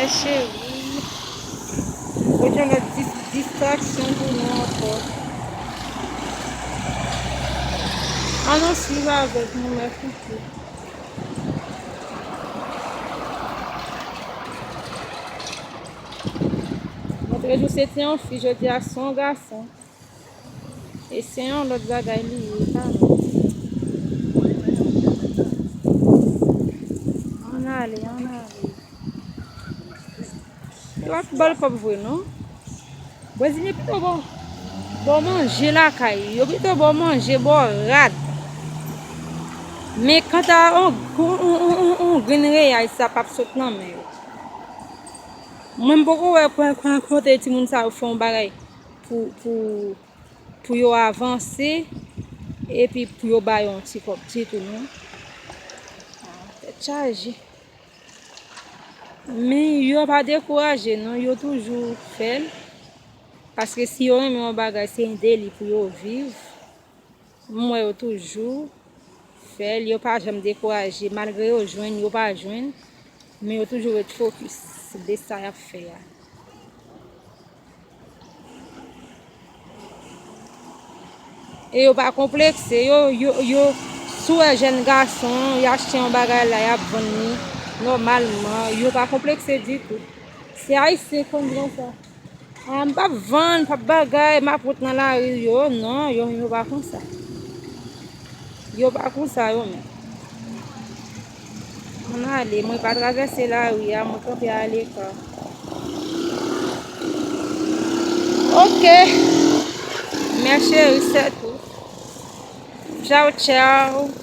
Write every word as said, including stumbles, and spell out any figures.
Cheri, ou gen lòt dis- distraksyon pou nou ankò. Ann nou swiv avèk nou, mèsi. Lòt jou se te yon fi, jodi a se yon gason. E se yon lòt bagay li ye, pa nou. Ann ale, ann ale. Yo pa pou ba l kòb vre, non. Brezilyen pito ba w, ba w manje lakay. Yo pito ba w manje, ba w rad. Men kanta yon, yon, yon, yon, yon grenn reyay, sa p ap sot nan men yo. Mwen, m poko wè kwen, kwen, kote timoun sa yo fè yon bagay pou, pou, pou yo avanse, epi pou yo ba yo yon ti kòb ditou, non. Ah, tèt chaje. Men yo pa dekouraje, non, yo toujou fè l. Paske si yo renmen yon bagay, se ede li pou yo viv. M wè yo toujou fè l, yo pa janm dekouraje. Malgre yo jwenn, yo pa jwenn, men yo toujou ret fokis de sa y ap fè a. E yo pa konplekse, yo, yo, yo, si w wè jèn gason, y achte yon bagay la, y ap vann li nòmalman, yo pa konplekse ditou. Se Ayisyen konn konsa. Ah, m p ap vann, p ap bagay, m ap wont nan lari, yo, non, yo, yo pa konsa. Yo pa konsa, yo menm. Ann ale, mwen pa travèse lari a, mwen kanpe aleka. Ok. Mes chéris, c'est tout. Tchao, tchao.